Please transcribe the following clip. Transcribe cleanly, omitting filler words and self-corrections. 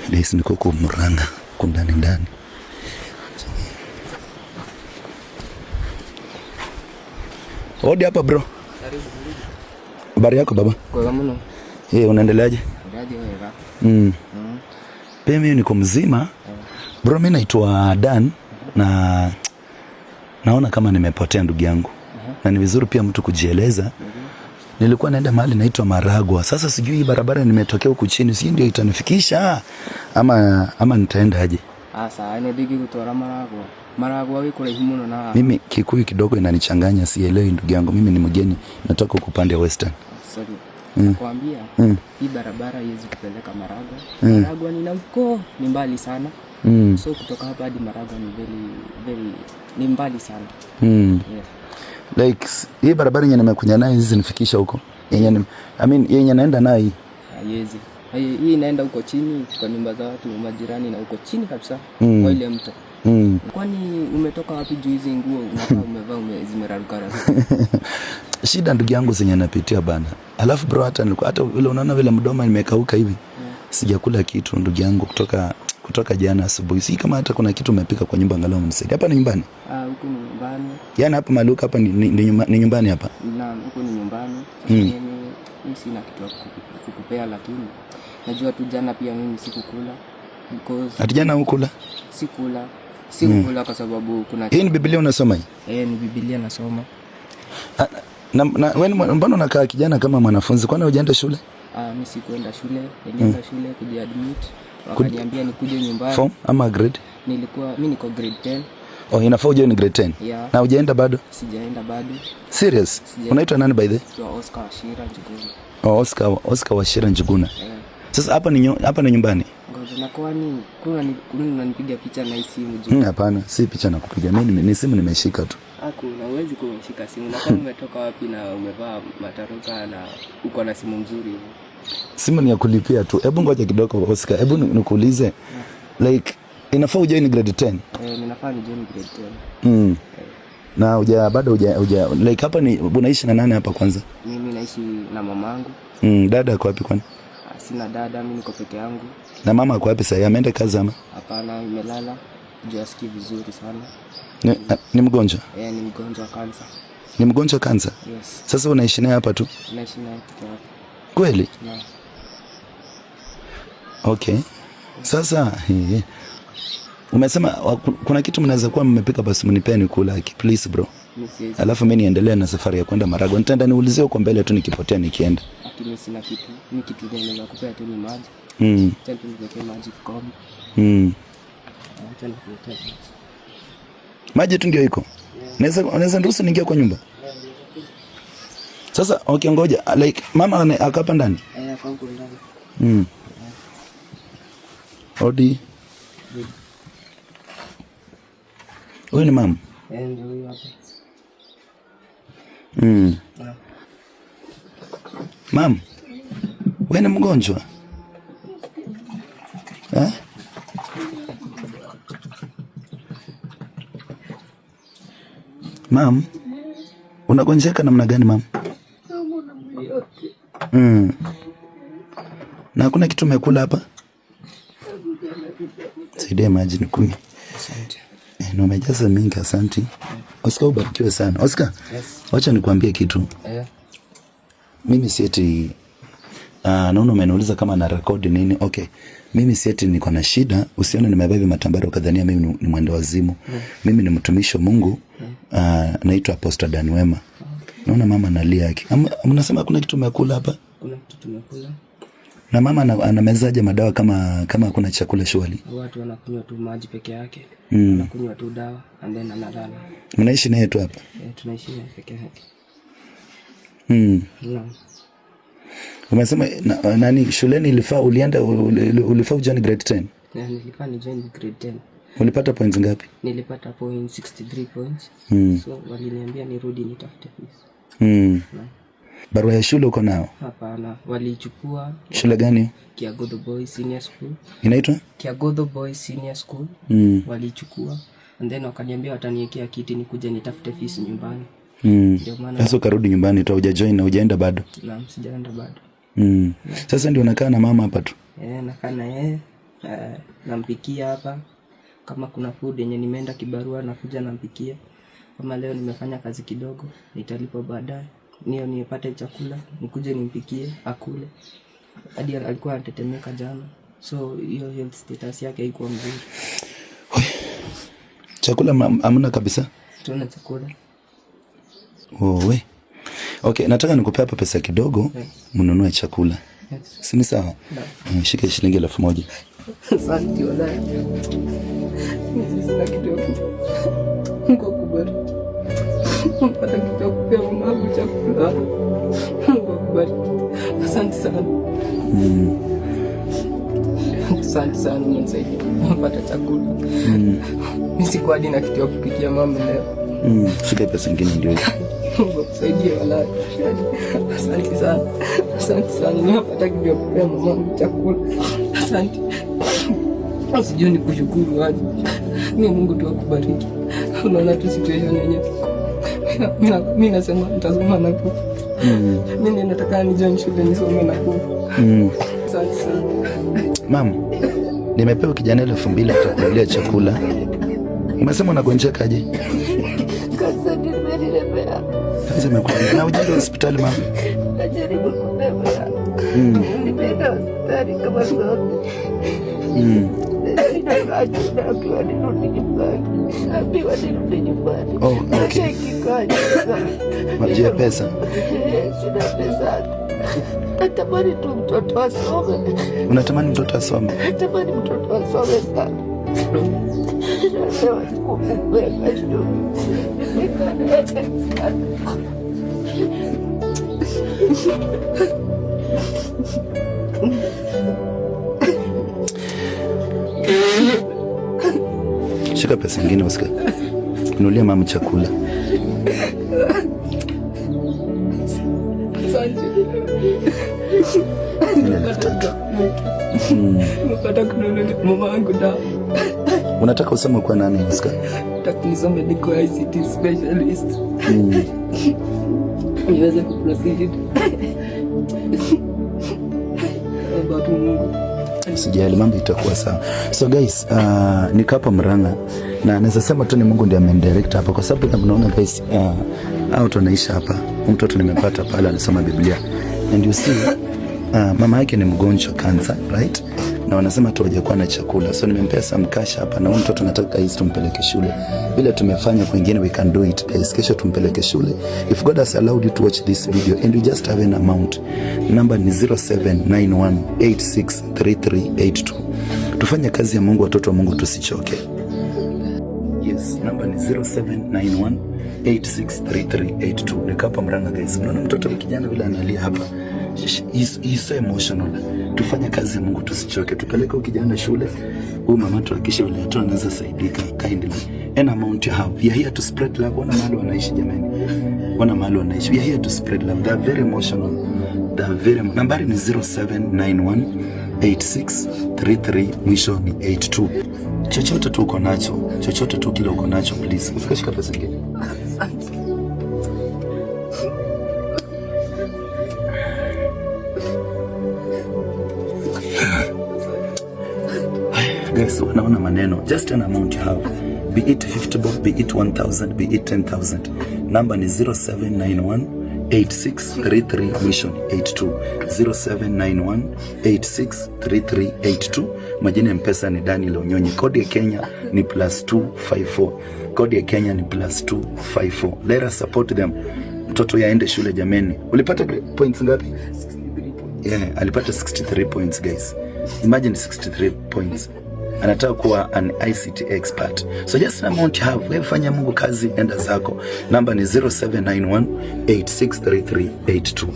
Guys, niko huku Murang'a, huku ndani ndani. Hodi hapa bro. Habari yako baba? Kwega muno. Eh, unaendeleaje? Ndaje wega. Pia mimi niko mzima. Bro, mimi naitwa Dan na naona kama nimepotea ndugu yangu. Na ni vizuri pia mtu kujieleza. Nilikuwa naenda mahali naitwa Maragwa. Sasa sijui hii barabara nimetokea huku chini, sijui ndio itanifikisha ama nitaenda aje. Aca ĩno ndĩngĩgũtwara Maragwa. Maragwa wĩ kũraihu mũno na haha. Mimi Kikuyu kidogo inanichanganya, sielewi ndugu yangu. Mimi ni mgeni, natoka huku upande wa Western. Sorry. Nakwambia hii barabara haiwezi kupeleka Maragwa. Maragwa ni na huko ni mbali sana. So kutoka hapa hadi Maragwa ni very very ni mbali sana. Yeah. Like hii barabara yenye nimekuja nayo hizi zinifikisha huko. Yenye ni, I mean yenye naenda nayo hii. Haiwezi. Hii inaenda huko chini kwa nyumba za watu majirani na huko chini kabisa kwa ile mto. Kwani umetoka wapi juu hizi nguo unakaa umevaa zimeraruka raruka? Shida ndugu yangu zenye napitia bana. Alafu bro, hata nilikuwa hata vile unaona vile mdomo nimekauka hivi. Sijakula kitu ndugu yangu kutoka jana asubuhi. Si kama hata kuna kitu umepika kwa nyumba angalau mnisaidie. Hapa ni nyumbani? Huku ni nyumbani. Yaani hapa Maluka hapa ni nyumbani hapa? Naam, huku ni nyumbani. Sasa mimi sina kitu ya kukupea, lakini najua tu jana pia mimi sikukula because Ati jana hukula? Sikula. Sikukula kwa sababu kuna Hii ni Biblia unasoma hii? Ni Biblia nasoma. Na wewe mbona unakaa kijana kama mwanafunzi? Kwani hujaenda shule? Mimi sikuenda shule. Nilienda shule kujiadmit. Wakaniambia nikuje nyumbani. Form ama grade? Mimi niko grade 10. Oh, inafaa uje ni grade 10. Yeah. Na hujaenda bado? Sijaenda bado. Serious? Sijaenda. Unaitwa nani by the way? Naitwa Oscar Wachira Njuguna. Oh, Oscar Wachira Njuguna. Yeah. Sasa hapa ni nyumbani? Ngoja, na kwani kuna unanipiga picha na hii simu juu? Hapana, si picha nakupiga. Mimi ni simu nimeshika tu. Hakuna, huwezi kuwa umeshika simu. Na kama umetoka wapi na umevaa mataruka na uko na simu mzuri hivi? Simu ni ya kulipia tu. Hebu ngoja kidogo Oscar. Hebu nikuulize. Like inafaa uje ni grade 10? Ninafaa ni join grade 10. Na bado huja like hapa ni unaishi na nani hapa kwanza? Mimi naishi na mamangu. Dada ako wapi kwani? Sina dada, mimi niko peke yangu. Na mama ako wapi sasa? Ameenda kazi ama? Hapana, imelala. Juu asikii vizuri sana. Ni mgonjwa? Ni mgonjwa wa kansa. Ni mgonjwa wa kansa? Yes. Sasa unaishi naye hapa tu? Naishi naye peke yake. Kweli? Naam. Okay. Sasa, umesema kuna kitu mnaweza kuwa mmepika, basi mnipeni nikula, please bro. Mimi siwezi. Alafu mimi niendelee na safari ya kwenda Maragwa. Nitaenda niulizie huko mbele tu nikipotea nikienda. Lakini mimi sina kitu. Mimi kitu naweza kupea tu ni maji. Acha tu nikuwekee maji kikombe. Acha nikuwekee maji. Maji tu ndio iko. Yeah. Naweza niruhusu niingie kwa nyumba? Sasa okay, ngoja. Like mama akapa ndani? Kwa huko ndani. Odi. Huyu ni mama? Ndio huyu hapa. Yeah. Mam, wewe ni mgonjwa? Mam, unagonjeka namna gani mam? Na hakuna kitu umekula hapa? Saidia maji nikunywe. Asante. Na umejaza mingi, asante. Oscar, ubarikiwe sana. Oscar, Yes. Wacha nikuambie kitu. Mimi si eti, naona umeniuliza kama na record nini. Okay. Mimi si eti niko na shida, usione nimebeba hivi matambara ukadhania mimi ni mwenda wazimu. Mimi ni mtumishi wa Mungu. Naitwa Apostle Dan Wema. Naona mama analia yake. Mnasema kuna kitu umekula hapa? Kuna kitu tumekula. Na mama anamezaje madawa kama hakuna chakula shwali? Watu wanakunywa tu maji peke yake. Wanakunywa tu dawa and then analala. Mnaishi naye tu hapa? Tunaishi naye peke yake. Naam. Umesema nani shuleni ilifaa ulienda ulifaa ujoin grade 10? Yeah, nilifaa ni join grade 10. Ulipata points ngapi? Nilipata point 63 points. So waliniambia nirudi nitafute fees. Naam. Barua ya shule uko nao? Hapana, walichukua. Shule gani? Kiagodho Boys Senior School. Inaitwa? Kiagodho Boys Senior School. Walichukua and then wakaniambia wataniwekea kiti nikuje nitafute fees nyumbani. Ndio maana Sasa ukarudi nyumbani tu, hujajoin na hujaenda bado? Naam, sijaenda bado. Sasa ndio unakaa na mama hapa tu? Nakaa na yeye. Nampikia hapa. Kama kuna food yenye nimeenda kibarua nakuja nampikia. Kama leo nimefanya kazi kidogo, nitalipwa baadaye. Niyo nipate chakula, nikuje nimpikie, akule. Hadi alikuwa anatetemeka jana. So hiyo health status yake haikuwa mzuri. Chakula hamna kabisa? Tuna chakula. Oh, we. Okay, nataka nikupe hapa pesa kidogo, mnunue chakula. Yes. Si ni sawa? No. Shika shilingi 1000. Asante wallahi. Mimi sina kitu ya Mungu akubariki. Mpata kitu ya kupea mamangu chakula. Mungu akubariki. Asante sana. Asante sana, umenisaidia. Mpata chakula. Mimi sikuwa hadi na kitu ya kupikia mama leo. Shika pesa nyingine ndio hiyo. Mungu akusaidie wallahi. Asante sana. Asante sana. Nimepata kitu ya kupea mamangu chakula. Asante. Sijui nikushukuru aje. Mimi Mungu tu akubariki. Unaona tu situation yenyewe. Mimi nasema nitasoma na kufa. Mimi nataka ni join shule nisome na kufa. Asante sana. Mama, nimepewa kijana 2000 atakununulia chakula. Umesema unagonjeka aje? Kansa nimenilemea. Kansa imekulemea. Na hujaenda hospitali mama? Najaribu kulemea. Nimeenda hospitali kama zote. Naambiwa nirudi nyumbani. Naambiwa nirudi nyumbani. Oh, okay. Maisha ikikaa nyumbani. Maji ya pesa. Sina pesa. Natamani tu mtoto asome. Unatamani mtoto asome? Natamani mtoto asome sana. Napewa sikupeleka shule. Nimekaa naye sana. Shika pesa nyingine Oscar. Nunulia mama chakula. Asante. Ni 3000. Nimepata kununulia mama yangu dawa. Unataka usome kwa nani Oscar? Nataka nisome niko ICT specialist. Niweze kuproceed. Baba tu Mungu. Usijali, mambo itakuwa sawa. So guys, niko hapa Murang'a na naweza sema tu ni Mungu ndiye amenidirect hapa kwa sababu mnaona guys, hao watu wanaishi hapa. Huyu mtoto nimepata pale anasoma Biblia. And you see, mama yake ni mgonjwa cancer, right? Na wanasema tu hawajakuwa na chakula. So nimempea some cash hapa na huyu mtoto nataka guys tumpeleke shule. Vile tumefanya kwingine, we can do it guys. Kesho tumpeleke shule. If God has allowed you to watch this video and you just have an amount, number ni 0791863382. Tufanye kazi ya Mungu, watoto wa Mungu, tusichoke. Yes, number ni 0791863382. Niko hapa Murang'a guys. Unaona mtoto kijana vile analia hapa. He's so emotional. Tufanye kazi ya Mungu tusichoke. Tupeleke huyu kijana shule. Huyu mama tuhakikishe vile tu anaweza saidika kindly. Any amount you have. We are here to spread love. Wana mahali wanaishi jamani. Wana mahali wanaishi. We are here to spread love. They are very emotional. They are very nambari ni 07918633 mwisho ni 82. Chochote tu uko nacho, chochote tu kile uko nacho please. Usikashika pesa nyingine. Asante. Guys, wanaona maneno. Just an amount you have. Be it 50 bob, be it 1000, be it 10,000. Number ni 0791 8633 mwisho ni 82. 0791 863382. Majina ya M-Pesa ni Daniel Onyonyi. Kodi ya Kenya ni plus 254. Kodi ya Kenya ni plus 254. Let us support them. Mtoto yaende shule jameni. Ulipata points ngapi? 63 points. Yeah, alipata 63 points guys. Imagine 63 points. Anataka kuwa an ICT expert. So just an amount you have. Wewe fanya Mungu kazi, enda zako. Namba ni 0791 863382.